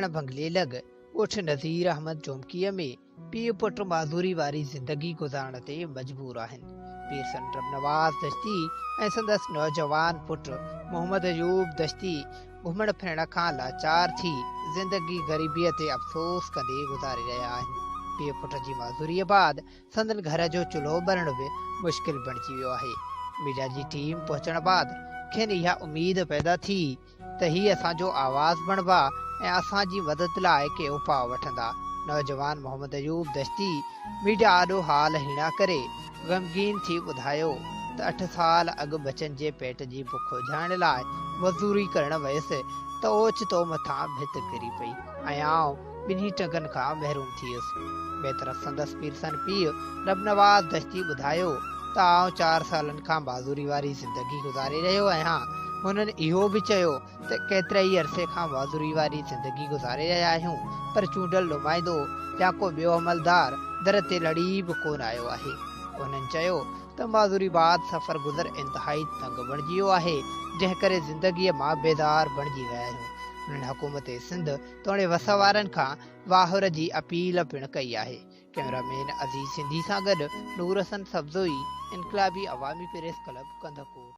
ٻانڀڻ بنگلي لڳ ڳوٺ نذير احمد چومڪيء ۾ پيء پٽ معذوري واري زندگي گذارڻ تي مجبور آهن. پير سنڊرم نواز دشتي ۽ سندس نوجوان پٽ محمد ايوب دشتي گهمڻ ڦرڻ کان لاچار ٿي زندگي غريبيء تي افسوس ڪندي گذاري رهيا آهن. پيء پٽ جي معذوريء بعد سندن گهر جو چلهو ٻرڻ به مشڪل بڻجي ويو آهي. ميڊيا جي ٽيم پهچڻ بعد کين اها اميد پيدا ٿي ته هي اسان جو آواز بڻبا ۽ اسان جي مدد لاء ڪي اپاء وٺندا. نوجوان محمد ايوب دشتي ميڊيا آڏو حال هيڻا ڪري غمگين ٿي ٻڌايو ته اٺ سال اڳ ٻچن جي پيٽ جي بک اجهائڻ لاء مزدوري ڪرڻ ويس ته اوچتو مٿان ڀت ڪري پئي ۽ آئون ٻنهي ٽنگن کان محروم ٿي ويس. ٻئي طرف سندس پيرسن پيء ربنواز دشتي ٻڌايو ته آئون چار سالن کان معذوري واري زندگي گذاري رهيو آهيان. هنن اهو به چيو ته ڪيتري ئي عرصي کان معذوري واري زندگي گذاري رهيا آهيون پر چونڊيل نمائندو يا ڪو ٻيو عملدار در تي لڙي به ڪونه آيو آهي. هنن چيو ته معذوري بعد سفر گذر انتهائي تنگ بڻجي ويو آهي جنهن ڪري زندگيء مان بيزار بڻجي ويا آهيون. هنن حڪومت سنڌ توڻي وس وارن کان واهر جي اپيل پڻ ڪئي آهي. ڪئميرا مين عزيز سنڌي سان گڏ نور حسن سبزوئي، انقلابي عوامي پريس ڪلب ڪنڌڪوٽ.